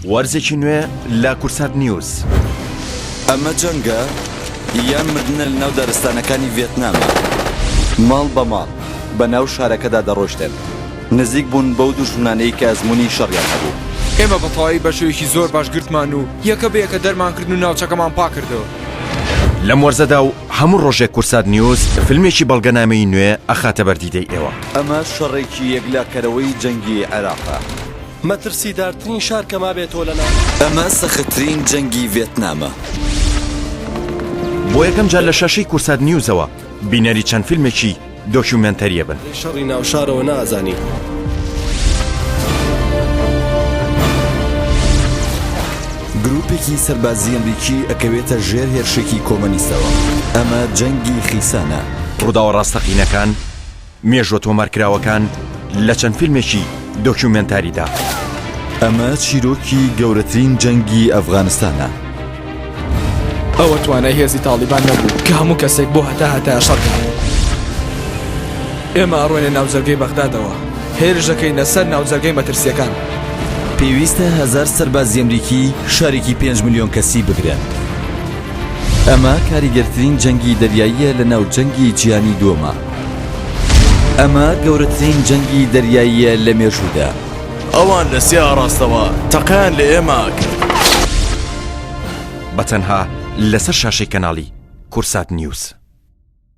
وەرزێکی نوێ لە کورسات نیوز. ئەمە جەنگە یان مردنە لەناو دارستانەکانی ڤێتنامە؟ ماڵ بە ماڵ بەناو شارەکەدا دەڕۆیشتن، نزیک بوون بەو دوژمنانەی کە ئەزموونی شەڕیان هەبوو. ئێمە بە تەواوی بە شێوەیەکی زۆر باش گرتمان و یەکە بە یەکە دەرمان کردن و ناوچەکەمان پاکردەوە. لەم وەرزەدا و هەموو ڕۆژێک کورسات نیوز فیلمێکی بەڵگەنامەیی نوێ ئەخاتە بەر دیدەی ئێوە. ئەمە شەڕێکی یەکلاکەرەوەی جەنگی عێراقە. مەترسیدارترین شار کە مابێتەوە لە ناو. ئەمە سەختترین جەنگی ڤێتنامە. بۆ یەکەم جار لە شاشەی کورسات نیوزەوە بینەری چەند فیلمێکی دۆکیومێنتەریە بن. شەڕی ناو شارەوە نازانی. گروپێکی سەربازی ئەمریکی ئەکەوێتە ژێر هێرشێکی کۆمەنیستەوە. ئەمە جەنگی خیسانە. ڕووداوە ڕاستەقینەکان، مێژووە تۆمارکراوەکان لە چەند فیلمێکی دۆکیومێنتاریدا. ئەمە چیرۆکی گەورەترین جەنگی ئەفغانستانە. ئەوە توانای هێزی تاڵیبان نەبوو کە هەموو کەسێک بۆ هەتا هەتایە شەڕ کات. ئێمە ئەڕۆینە ناوجەرگەی بەغدادەوە، هێرش دەکەینە سەر ناوجەرگەی مەترسییەکان. پێویستە هەزار سەربازی ئەمریکی شارێکی پێنج ملیۆن کەسی بگرن. ئەمە کاریگەرترین جەنگی دەریاییە لە ناو جەنگی جیهانی دووەما. ئەمە گەورەترین جەنگی دەریاییە لە مێژوودا. ئەوان لە سێ ئاڕاستەوە تەقەیان لە ئێمە ئەکرد. بە تەنها لەسەر شاشەی کەناڵی کورسات نیوز.